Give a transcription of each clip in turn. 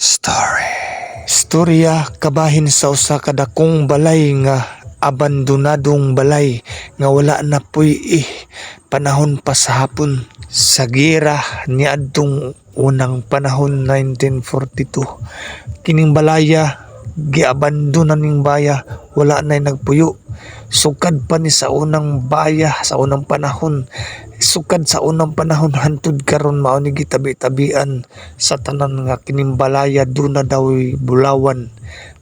Story. Storya kabahin sa usa ka dakong balay nga abandonadong balay nga wala na puy panahon pa sa hapon sa gira niadtong unang panahon 1942. Kining balaya giabandona ning baya, wala na nagpuyo. Sukad pa ni sa unang baya, sa unang panahon, sukad sa unang panahon hantud karon, mao ni gitabi-tabian sa tanan nga kining balaya duna daw bulawan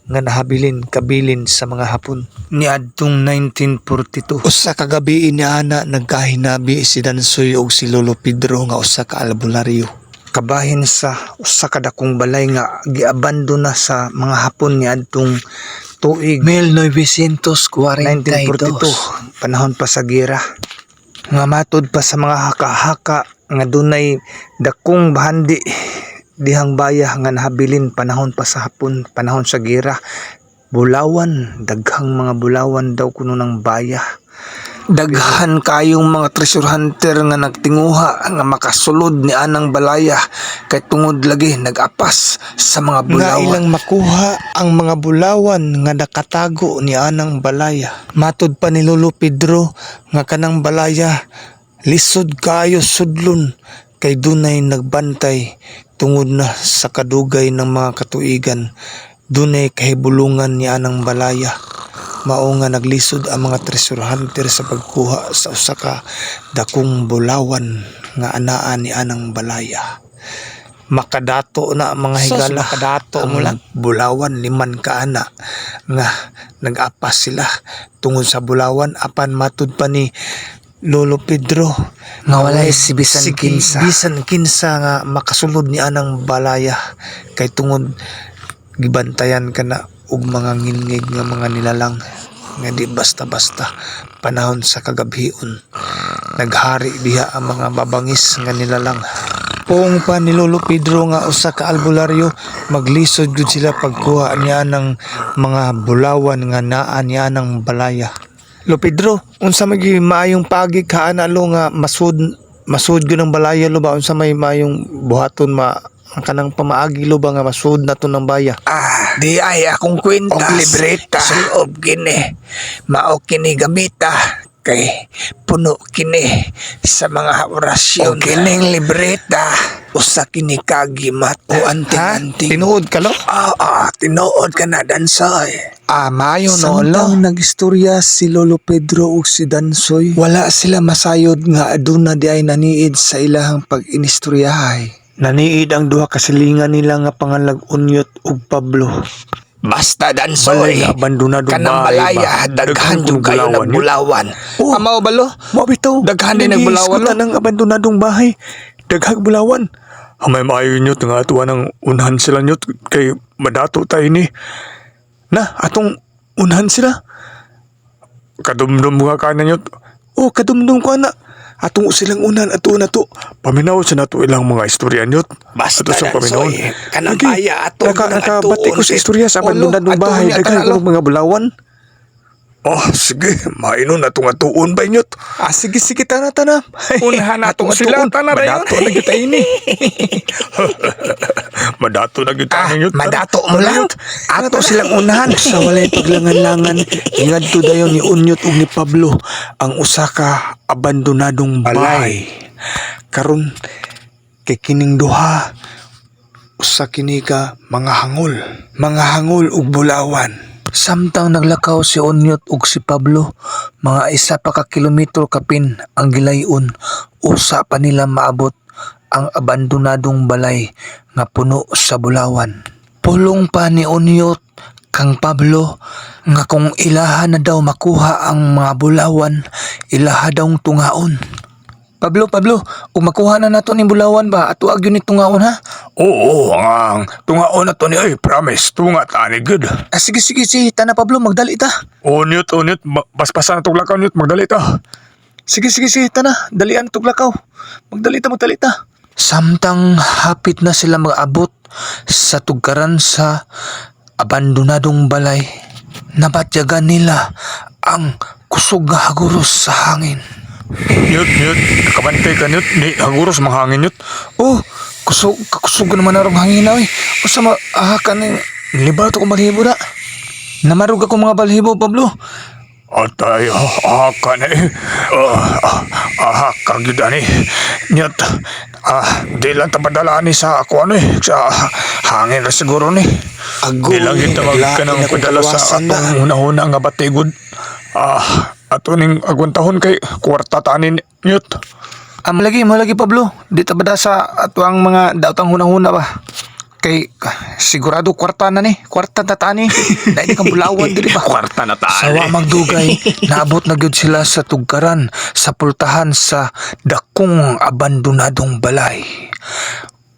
nga nahabilin kabilin sa mga Hapon niadtong 1942. Usa ka gabi ni ana, nagkahinabi si Dansoy og si Lolo Pedro nga usa ka albularyo kabahin sa usa ka dakong balay nga giabandona sa mga Hapon niadtong tuig 1942. 1942, panahon pa sa gira, nga matud pa sa mga haka-haka nga dunay dakong bahandi dihang baya nga nahabilin panahon pa sa Hapon, panahon sa gira. Bulawan, daghang mga bulawan daw kuno ng baya. Daghan kayong mga treasure hunter nga nagtinguha nga makasulod ni anang balaya kay tungod lagi nag-apas sa mga bulawan. Nga ilang makuha ang mga bulawan nga nakatago ni anang balaya. Matud pa ni Lolo Pedro nga kanang balaya lisod kayo sudlon kay dunay nagbantay tungod na sa kadugay ng mga katuigan. Dunay kahibulungan ni anang balaya. Mao nga naglisod ang mga treasure hunter sa pagkuha sa usa ka dakong bulawan nga anaa ni anang balaya. Makadato na ang mga Sus, higala. Makadato Ang mo lang. bulawan, liman ka ana nga nag-apas sila tungod sa bulawan, apan matud pa ni Lolo Pedro nga walay si bisan sige, kinsa. Bisan kinsa nga makasulod ni anang balaya kay tungod gibantayan ka na og mga ngilngig nga mga nilalang nga di basta-basta. Panahon sa kagabhion, naghari diha ang mga babangis nga nilalang. Puong pa ni Lolo Pedro nga usa ka albularyo, maglisod gud sila pagkuha niya ng mga bulawan nga naa niya ng balaya. Lo Pedro, unsa may maayong pagi ka ana lo nga masud masud gyud ang balaya lo ba? Unsa may maayong buhaton ma ang kanang pamaagi lo ba nga masud na to ng baya? Ah, di ay akong kwintas. Og libreta. Sulob kini. Mao kini gamita kay puno kini sa mga orasyon. Og kining libreta, usa kini kagimat o anting-anting. Tinuod ka lo? Ah, tinuod ka na, Dansoy. Ah, maayo no lo. Samtang Nagistorya si Lolo Pedro ug si Dansoy, wala sila masayod nga aduna di ay naniid sa ilahang pag-inistoryahay. Naniid ang duha ka silingan nila nga pangalag Unyot ug Pablo. Basta, Balay Dansoy. nga abandonado Kanang bahay balaya, ba? daghan Daghan jud kayo kong bulawan yun. nagbulawan. Oh. Amaw ba lo? Mao bitaw. Daghan din nagbulawan, Nag-iiskutan ang abandonadong bahay. Daghang bulawan. Hamay maayo nyo nga atuwa ng unhan sila nyo kay madato tayo ni. Na, atong unhan sila. Kadumdum nga ka na nyo. Oh, kadumdum ko na. Atong silang unan ato na to. Paminaw sa nato ilang mga istorya nyo. Basta, Ato sa paminaw. Dansoy, kanang Lagi, baya ato nang nakabati ko atuon sa kay- istorya sa Olo, abandonadong atuon bahay. niya, Daghan tara, lo. ko mga bulawan. Oh, sige. Mainon na itong atuon ba inyo? Ah, sige, sige, tana, tana. Unahan na Atong itong sila, atuon. tana na yun. Madato na kita ini. Madato na kita Ah, ninyo. madato mo lang. Ato silang unahan. Sa walay paglangan-langan, ingadto dayon ni Unyot ug ni Pablo ang usa ka abandonadong balay. Karon kay kining duha usa kini ka mga hangol, mga hangol ug bulawan. Samtang naglakaw si Onyot ug si Pablo, mga isa pa ka kilometro kapin ang gilayon, usa pa nila maabot ang abandonadong balay nga puno sa bulawan. Pulong pa ni Onyot kang Pablo nga kung ilaha na daw makuha ang mga bulawan, ilaha daw tungaon. Pablo, Pablo, ug makuha na nato ning bulawan ba? Ato gyud ni tungaon ha? Oo, ang tungaon na to ni ay, promise, tunga tani good. Ah, sige, sige, sige, tana Pablo, magdali ta. Unyot, unyot, paspasan na tuglakaw unyot, magdali ta. Sige, sige, sige, tana, dalian tuglakaw. Magdali ta, magdali ta. Samtang hapit na sila mag-abot sa tugkaran sa abandonadong balay, nabatyagan nila ang kusog nga haguros sa hangin. Nyut, nyut, nakabantay ka nyut, ni haguros manghangin nyut. Oh, Kusog, kakusog naman arong hangin oy. Usa ma ah kaning libato ko balhibo da. Namarog ako mga balhibo, Pablo. Atay, ah, ka na eh. Ah, ah, ah, ka gyud ani. Nyat, di lang ta ni sa ako ano eh. Sa hangin ra siguro ni. Agoy, Di lang kita lain magkanang akong padala sa kaluwasan na. atong hunahuna nga batigod. Ato ning agwantahon kay kwarta ta ani nyut. Ah, malagi, malagi, Pablo. Di ta bada sa atuang mga daotang hunahuna ba. Kay sigurado kwarta na ni, kwarta na tani. Dahil kang bulawan diri ba. Kwarta na ta. Sawa magdugay, naabot na gyud sila sa tugkaran sa pultahan sa dakong abandonadong balay.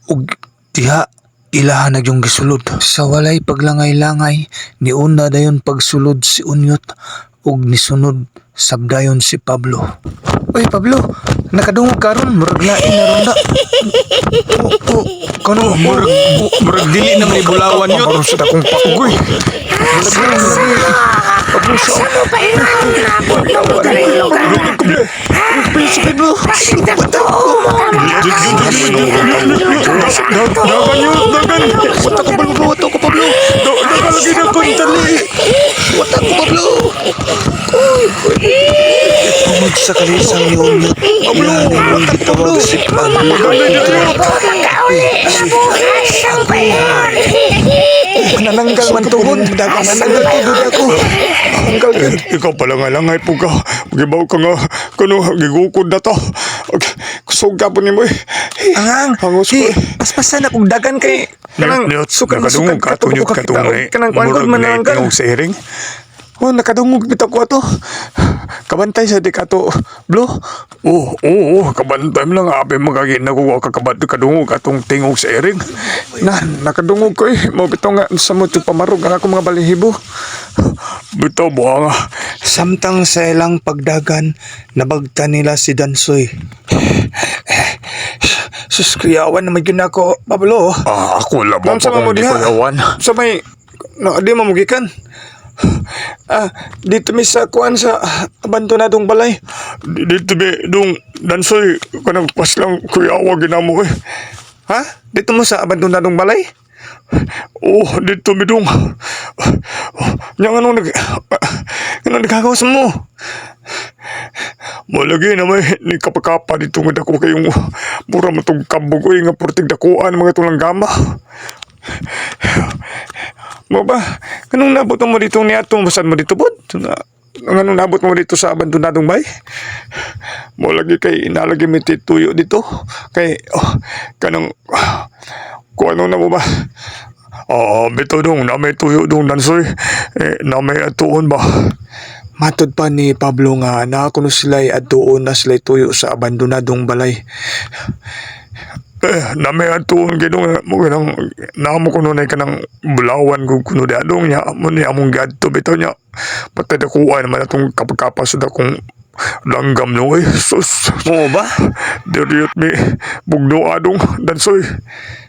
Ug diha ilaha na yung gisulod. Sa walay paglangay-langay, niuna dayon pagsulod si Unyot ug nisunod sabdayon si Pablo. Uy, Pablo, nakadungog karon, murag lain na ron da. Oh, oh, kano, Murag, murag dili na may bulawan yun. Karon sa dakong pakugoy. Pablo, sa Ano ba yun? Nabot na mo rin lugar. Bakit nagtuo mo ang mga Dagan yun, dagan. Wata ko, Pablo, wata ko, Pablo. Dagan lagi na kontali. Wata ko, Pablo. Tungod sa kalisang ni Unyot, ilaha na yung gitawag si Pablo. Nabot ang kauli. Nabuhay ang payon. Nananggal man tugod. Nananggal tugod ako. Nananggal gud. Ikaw pala nga langay po ka. Gibaw ka nga. Kuno, gigukod na to. Kusog ka po ni mo eh. Angang, Hangos ko di, eh. paspasan akong dagan kay kanang Nyot, sukan nakadungog masukan ka, kato tunyot ko ka kakita tungay. og kanang kuan gud Murag na mananggal. itingog sa iring. Oh, nakadungog bitaw ko ato. Kabantay sa di kato, Blo. Oh, kabantay mo lang. Ape magagin na ko kakabad kadungog atong tingog sa iring. Na, nakadungog ko eh. Mo bitaw nga sa mo pamarog ang akong mga balihibo. Bitaw buha nga. Samtang sa ilang pagdagan, nabagta nila si Dansoy. Sus, kuyawan naman yun ako, Pablo. Ah, ako labo Ma'am, pa sama mo kung di diha. ko yawan. Sa may, no, di mo mugikan. Dito mi sa kuan sa abandonadong balay. Dito be, dong, dansoy, kanang paslang kuyawa ginamo eh. Ha? Dito mo sa abandonadong balay? Oh, dito mi dong. Yang anong nagkagawas mo? Malagi na may ni kapakapa dito nga dako kayong mura matong kabog oy nga purtig dakuan mga tulang gama. Mo ba? Anong nabot mo dito ni atong basan mo dito bod? Na, anong nabot mo dito sa abandonadong bay? Mo lagi kay inalagi mi tituyo dito kay oh, kanang kung ano na mo ba? Bitaw dong, na may tuyo dong dansoy. Eh, na may atuon ba? Matod pa ni Pablo nga naa kuno sila'y adtuon na sila'y tuyo sa abandonadong balay. Eh, na may atuon ginong mo kanang namo kuno na kanang bulawan ko kuno di adong nya mo ni among gadto bitaw nya. Patay dakuan naman atong kapakapas sa dakong langgam no eh. Sus, Mo ba? Diriyot mi bugno adong dansoy.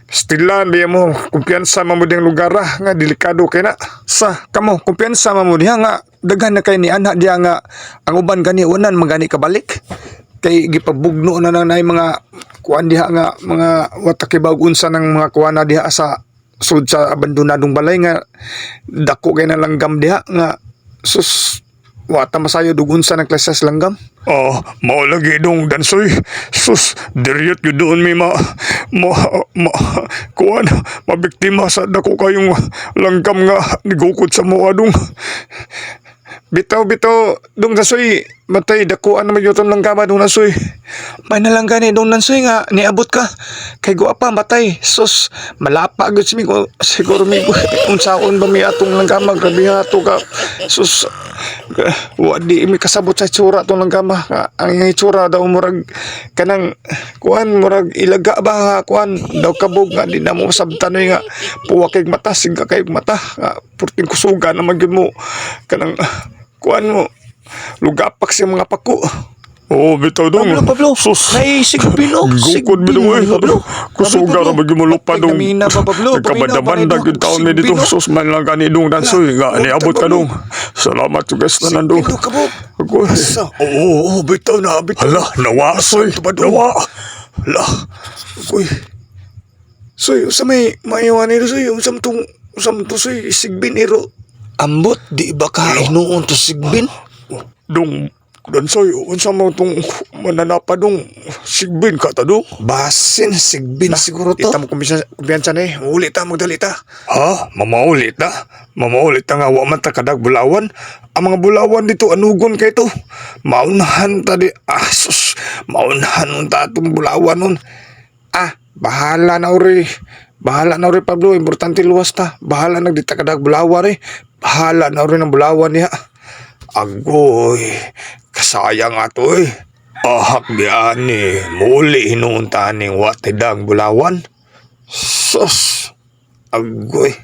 Stilan biya mo, kumpiyansa man mo diyang lugar ah, nga delikado kay na. Sa kamo, kumpiyansa man mo diha nga daghan na kay ni ana diha nga ang uban gani wanan magani kabalik. Kay gipabugno na nang nay mga kuan diha nga mga watakibag unsa ng mga kuana diha sa sud sa abandonadong balay nga dako kay na langgam diha nga sus wata masayo ug unsa ng klase sa langgam. Mao lagi dong dansoy. Sus, diriyot gyud doon mi ma ma, ma kuan mabiktima sa dako kayong langgam nga nigukod sa mo adong. Bitaw bitaw dong nasoy matay dakuan naman gyud langgama dong nasoy. May nalang gani dong nasoy nga niabot ka kay guwapa matay sus malapa gyud si migo siguro migo unsaon ba mi atong langgama grabe ha to ka sus wa di mi kasabot sa itsura atong langgama nga ang iyang itsura daw murag kanang kuan murag ilaga ba nga kuan daw kabog nga di na mo masabtan oy nga puwa kay mata siga kay mata nga purting kusuga naman gyud mo kanang kuan mo lugapak sa mga pako. Oh, bitaw dong. Pablo, Pablo, Sus. nay sigbino, Gukod mi dong eh. Pablo. Kusuga ra ba gyud mo lupa dong. Pagkamina pa, Pablo. Nagkabanda-banda gyud taon mi dito. Sigbino. Sus man lang gani dong dansoy nga niabot ka Pablo. dong. Salamat guys tanan dong. Sigbino ka po. Ako. Asa? Oo, oo, bitaw na, bitaw. Hala, nawa soy. Ito ba dong? Nawa. Hala. Uy. Soy, unsa may maiwan nito, soy? Unsa man tong, unsa man to, soy? Sigbin iro. Ambot, di ba ka hinuon to sigbin? Dong, dansoy, unsa man tong mananapa dong? Sigbin ka ta dong? Basin, sigbin siguro to. Ita mo kumpiyansa, kumpiyansa na eh. Uli ta, magdali ta. Ha? Mamauli ta? Mamauli ta nga, wa man ta kadag bulawan. Ang mga bulawan dito, anugon kay to. Maunahan ta di. Ah, sus. Maunahan nun ta atong bulawan nun. Ah, bahala na uri. Bahala na uri, Pablo. Importante luwas ta. Bahala na di ta kadag bulawan eh. Bahala na uri ng bulawan niya. Agoy, kasayang ato eh. Ahak di ani, muli hinuon ta aning wa tidang bulawan. Sus, agoy.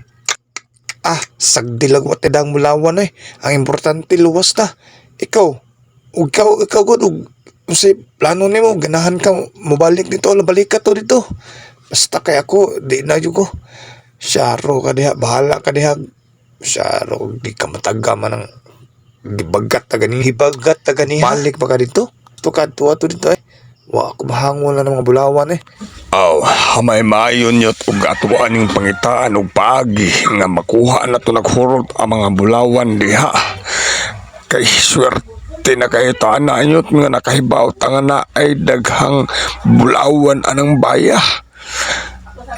Ah, sagdilag wa tidang bulawan eh. Ang importante luwas ta. Ikaw, ug ikaw, ikaw gud ug unsay plano nimo ganahan ka mobalik dito o balik ka to dito. Basta kay ako di na jud ko. Syaro ka diha, bahala ka diha. Syaro, di ka mataga man ang gibagat ta gani. Gibagat ta gani. Balik pa ka dito. Tukad tuwa to dito eh. Wa ako mahangol na ng mga bulawan eh. Aw, hamay maayon yot ug atuan yung pangitaan og paagi nga makuha na to naghurot ang mga bulawan diha. Kay swerte na kay taana yot nga nakahibaw ta nga na ay daghang bulawan anang baya.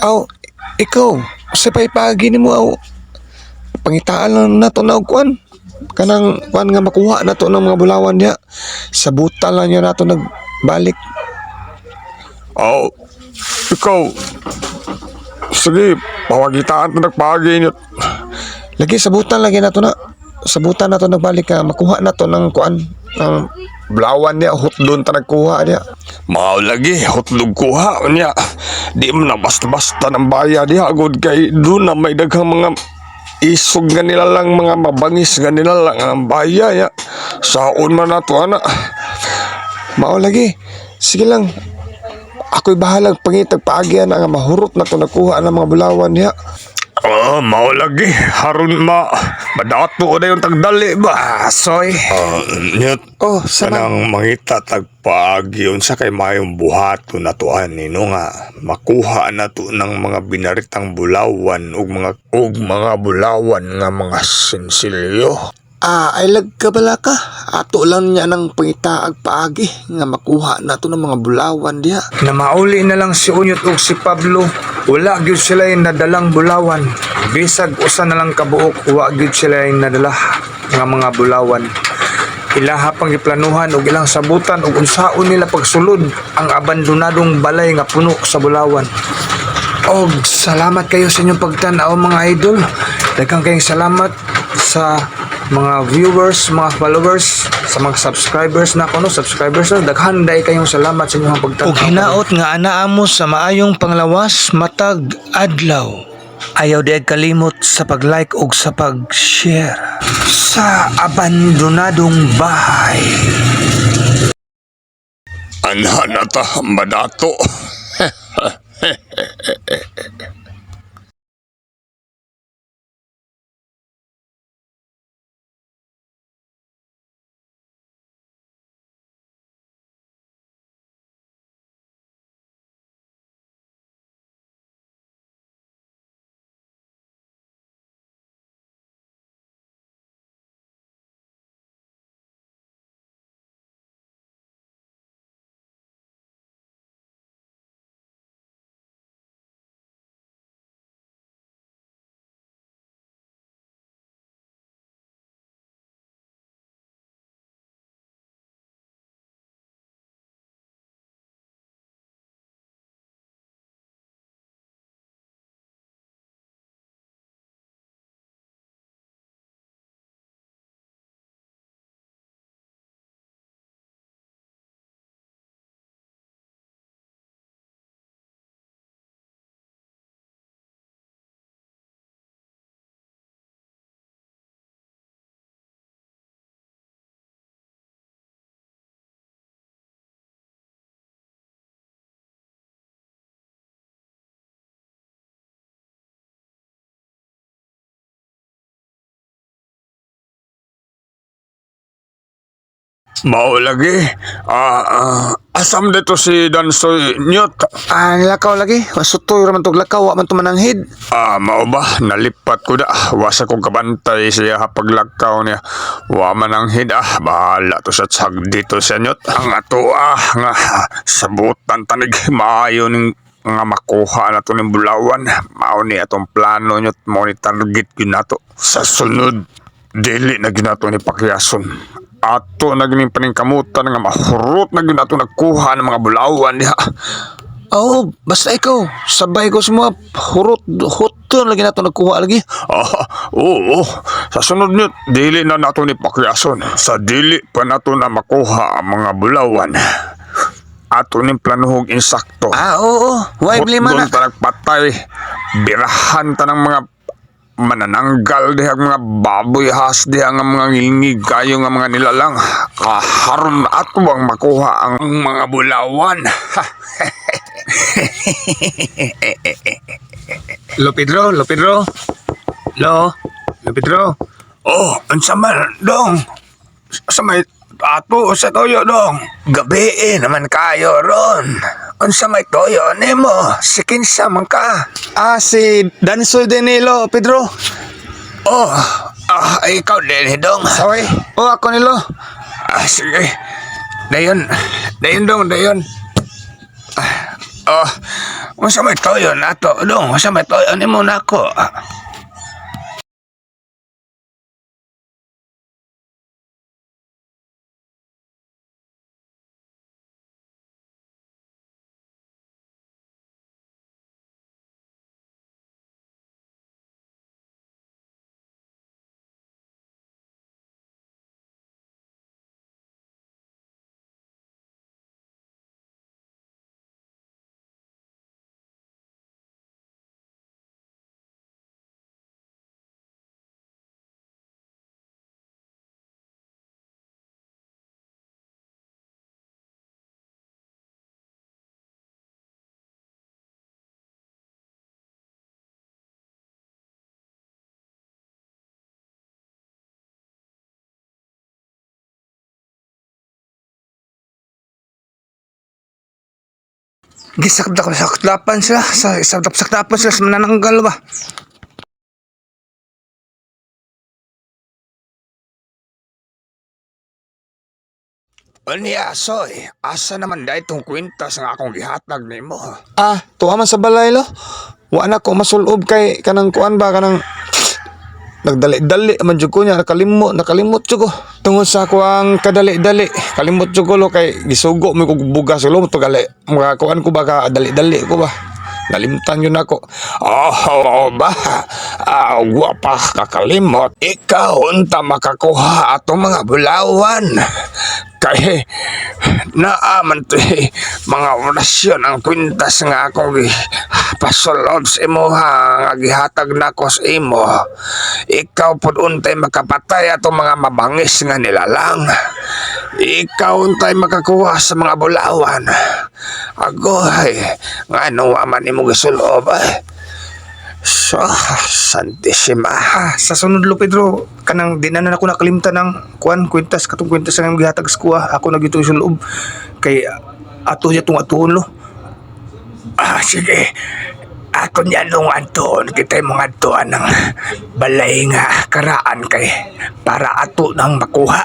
Aw, ikaw, sa paypagi nimo aw. Pangitaan lang nato na og kuan. Kanang kuan nga makuha nato ng mga bulawan niya. Sabutan lang niya nato nagbalik. Aw, ikaw, sige, pawagitaan to nagpaagi yot. Lagi sabutan lagi nato na. Sabutan nato nagbalik ka makuha nato ng kuan ng bulawan niya hotdon ta nagkuha niya. Mao lagi, hotlog kuha niya. Di mo na basta-basta ng baya diha gud kay doon na may daghang mga isog nga nila lang mga mabangis nga nila lang ang baya ya. Saon man nato ana. Mao lagi. Sige lang. Ako'y bahalag pangitag paagyan nga mahurot na to nakuha ng mga bulawan niya. Oh, mao lagi harun ma madato na yung tagdali ba. Ah, soy. Ah, nyet. Oh, sama. Kanang mangita tagpaagi unsa kay mayong buhaton nato ani no nga makuha nato ng mga binaritang bulawan ug mga bulawan nga mga sinsilyo. Ah, ay lagkabala ka. Ato lang niya ng pangitaag paagi nga makuha nato ng mga bulawan diha. Na mauli na lang si Unyot ug si Pablo, wala gyud sila yung nadalang bulawan. Bisag usa na lang kabuok, wa gyud sila yung nadala nga mga bulawan. Ilaha pang giplanuhan og ilang sabutan ug unsaon nila pagsulod ang abandonadong balay nga puno sa bulawan. Og salamat kayo sa inyong pagtan-aw mga idol. Daghang kayong salamat sa mga viewers, mga followers, sa mga subscribers na kuno, subscribers na daghan dai kayong salamat sa inyong pagtan-aw. Og hinaot nga anaa mo sa maayong panglawas matag adlaw. Ayaw di ay kalimot sa pag-like ug sa pag-share sa abandonadong bahay. Anha na ta madato. Mao lagi. Asam dito si Dansoy Nyot. Ah, lakaw lagi. Masutoy ra man tog lakaw, wa man to mananghid. Ah, mao ba? Nalipat ko da. Wasa kong kabantay siya paglakaw niya. Wa man ang hid ah. Bahala to sa tsag dito sa Nyot. Ang ato ah nga sabutan tanig maayo ning nga makuha na to ning bulawan. Mao ni atong plano Nyot. Mao ni target gyud nato. Sa sunod dili na gyud nato ni Pakyason. Ato na gyud ning paningkamutan nga mahurot na gyud nato nagkuha ng mga bulawan diha. Oo, basta ikaw. Sabay ko sa mga hurot, huton lagi nato nagkuha lagi. Ah, oo. Sa sunod niyo, dili na nato ni Pakyason. Sa dili pa nato na makuha ang mga bulawan. Ato ning planuhog insakto. Ah, oo, Why blame Doon na? ta nagpatay. Birahan ta ng mga manananggal diha ang mga baboy has diha nga mga ngilngig kayo nga mga nilalang. Kaharon ato ang makuha ang mga bulawan. Lo Pedro, Lo Pedro. Lo, Lo Pedro. Oh, unsa man dong? Sa may ato sa toyo dong. Gabi eh, naman kayo ron. Unsa may toyo nimo? Si kinsa man ka? Ah, si Dansoy Danilo, Pedro. Oh, ah, ikaw din dong. Sorry. Oh, ako nilo. Ah, sige. Dayon, dayon dong, dayon. Ah, oh, unsa may toyo nato dong? Unsa may toyo nimo nako? Gisakdak-saklapan sila. Sa sakdapan sila sa manananggal ba? Unya, soy, asa naman dahil itong kwintas nga akong gihatag nimo? Ah, tuwa man sa balay lo. Wa na ko masulob kay kanang kuan ba kanang nagdali-dali man jud ko niya nakalimot nakalimot jud ko tungod sa ako ang kadali-dali kalimot jud ko lo kay gisugo mo kog bugas lo to gali mga kuan ko ba ka dali-dali ko ba nalimtan yun ako. Oh, oo ba? Ah, guwapa kakalimot. Ikaw unta makakuha atong mga bulawan. Kay naaman to eh, mga orasyon ang kwintas nga akong gi pasulod sa imuha nga gihatag nako sa imo. Ikaw pud untay makapatay atong mga mabangis nga nilalang. Ikaw untay makakuha sa mga bulawan. Agoy, ngano wa man imo gisulob ay. So, Santissima. Ah, sa sunod lo Pedro, kanang di na na ako nakalimtan ng kuan kwintas katong kwintas ang gihatag sa kuha ako na gyud suloob kay ato niya tong atuon lo. Ah, sige. Ato niya nung antoon, kita'y mga antoan ng balay nga karaan kay para ato nang makuha.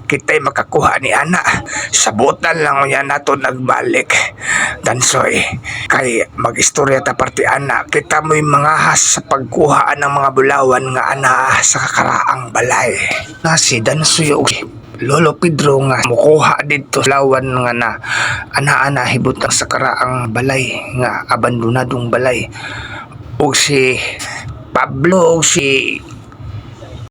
Kita'y makakuha ni ana. Sabutan lang niya nato nagbalik. Dansoy, kay mag-istorya ta parte ana, kita mo'y mga has sa pagkuha ng mga bulawan nga ana sa kakaraang balay. Na si Dansoy og Lolo Pedro nga mukuha didto lawan nga na ana-ana hibutang sa karaang balay nga abandonadong balay og si Pablo og si